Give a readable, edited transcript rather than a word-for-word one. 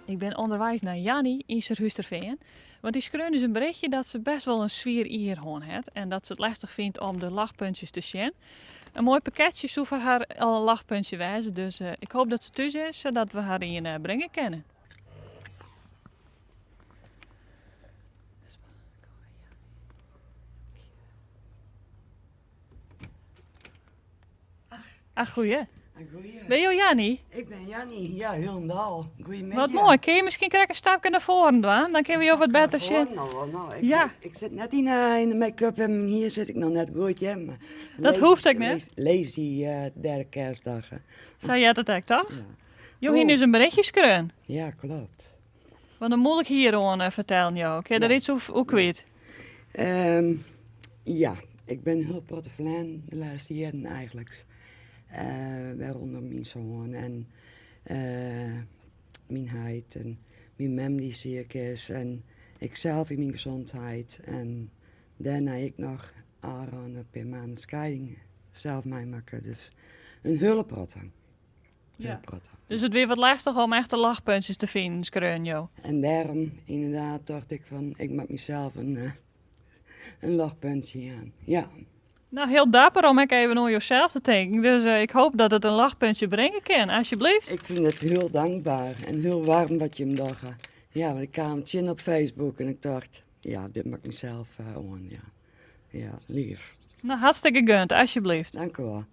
Ik bin ûnderweis nei Janny yn Surhústerfean, want dy skreaun ús in berichtje dat se best wol in swier jier hân hat en dat se it lestich fynt om de lachpuntsjes te sjen. In moai pakketsje soe foar har al in lachpuntsje wêze, dus ik hoop dat se thús is sadat we har ien bringe kinne. Ach, goeie. Goeie. Binne jo Janny? Ik bin Janny, ja, hielendal. Goeiemiddei. Wat moai. Kinne je miskien krekt in stapke nei foaren dwaan? Dan kinne we jo wat better sjen. Nou, nou, ik, Ja. ik sit net yn, yn de make-up en myn hier sit ik noch net goed, hear. Maar Dat hoecht ek net. Lazy derde kerstdag. Sa heart it ek, toch? Ja. Jo hiene ús in berichtje skreaun. Ja, klopt. Want dan moat ik hier oan eh, fertellen, jo. Kin je der Ja. iets oer kwyt? Ja, ik bin hiel protte ferlern de lêste jierren eigentlik. Wêrûnder myn soan en myn heit en myn mem dy't siik is en ikself yn myn gezondheid. En dêrnei ek noch ôfrûne pear maanden skieding sels meimakke. Dus in hiele protte. Ja. Dus it wie wat lestich om echte lachpuntsjes te finen, skreaun jo. En dêrom ynderdaad tocht ik fan, ik moat mysels in lachpuntsje jaan. Ja. No, hiel dapper om ek even oan josels te tinken. Dus ik hoop dat it in lachpuntsje bringe kin. Alsjeblieft. Ik fyn it hiel dankber en hiel waarm wat jim dogge. Ja, want ik kaam tsjin op Facebook en ik tocht, ja, dit moat ik mysels oan. Ja, ja lief. No, hartstikke gund, alsjeblieft. Dank u wol.